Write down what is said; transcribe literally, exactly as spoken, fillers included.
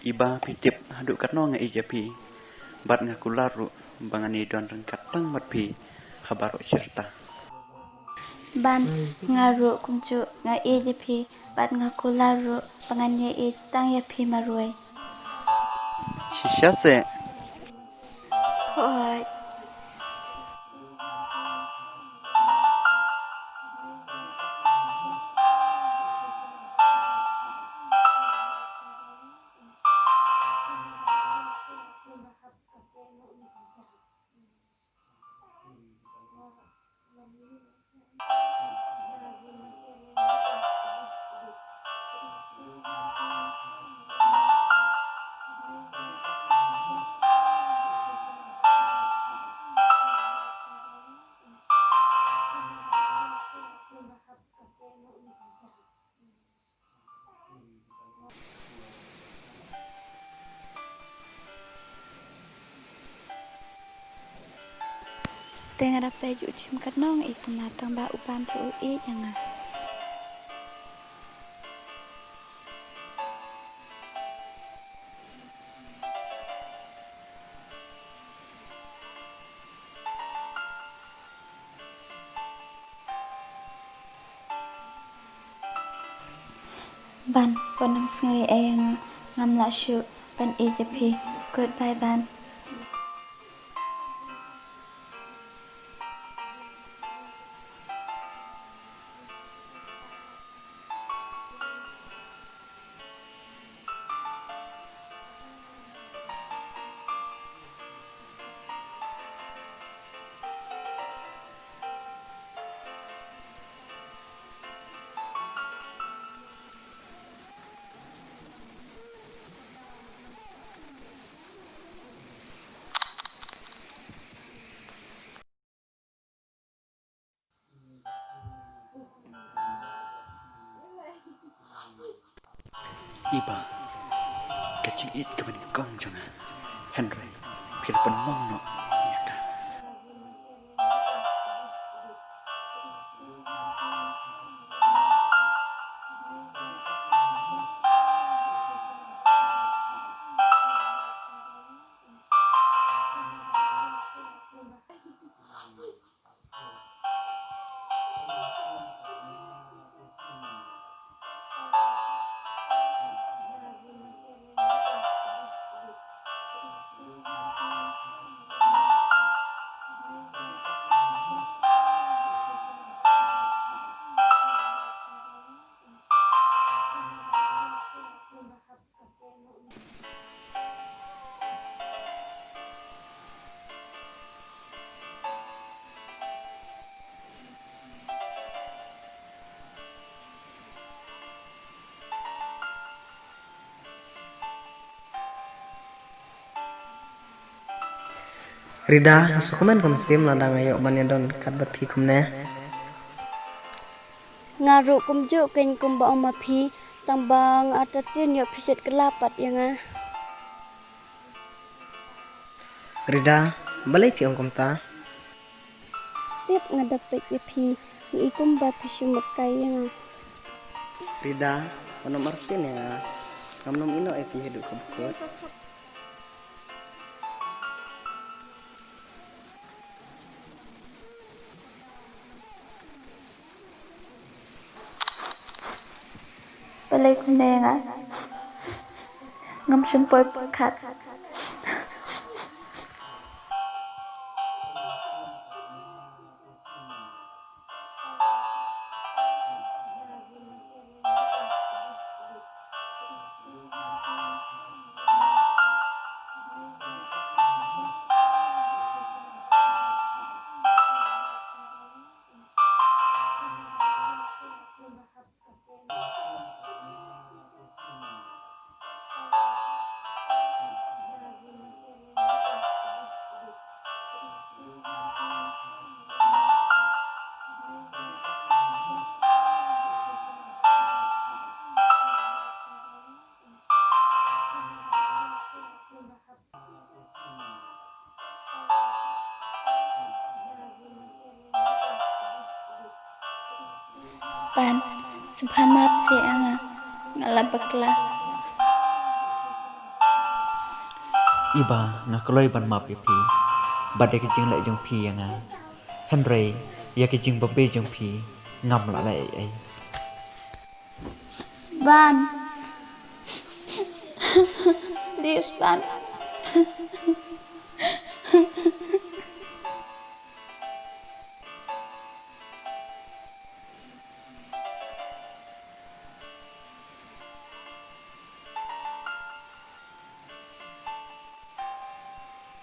Iba, phi tip haduh katno nga ïeit ïa phi, bad nga kular ruh ba ngan ïai don ryngkat tang bad phi ha baroh shi rta. Ban, nga ruh kumjuh nga ïeit ïa phi, bad nga kular ruh ba ngan ïai ïeit tang ïa phi marwei. Shisha seh. Hooid. Te nga da peit u Jim katno nga ïeit ïa u, tang ba u Ban ruh u ïeit ïa nga. Ban, wat nym sngew ei ei ïa nga, ngam lah shuh ban ïeit ïa phi. Goodbye Ban. Iba, ka jingïeit kaba nyngkong jong nga. Hynrei phi la pynmong noh ïa ka. Rida, nga sngewkmen kum shym lada nga ïoh ban ïadon ryngkat bad phi kumne. Nga ruh kumjuh keiñ kumba ong ma phi, tang ba nga artatien ïoh phi shet kylla pat ïa nga. Rida, balei phi ong kumta? Tip nga da peit ïa phi, nga i kumba phi shu mut kai ïa nga. Rida, wat nym artatien ïa nga, ngam nym ïehnoh ïa phi haduh kaba kut. Balei kumne ïa nga? Ngam shym poi pyrkhat. Ban, sngewbha map seh ïa nga, nga la bakla. Iba, nga kloi ban map ïa phi bad ïa ki jingleh jong phi ïa nga. Hynrei ïa ki jingbabe jong phi ngam lah leh ei ei. Ban. Please, Ban.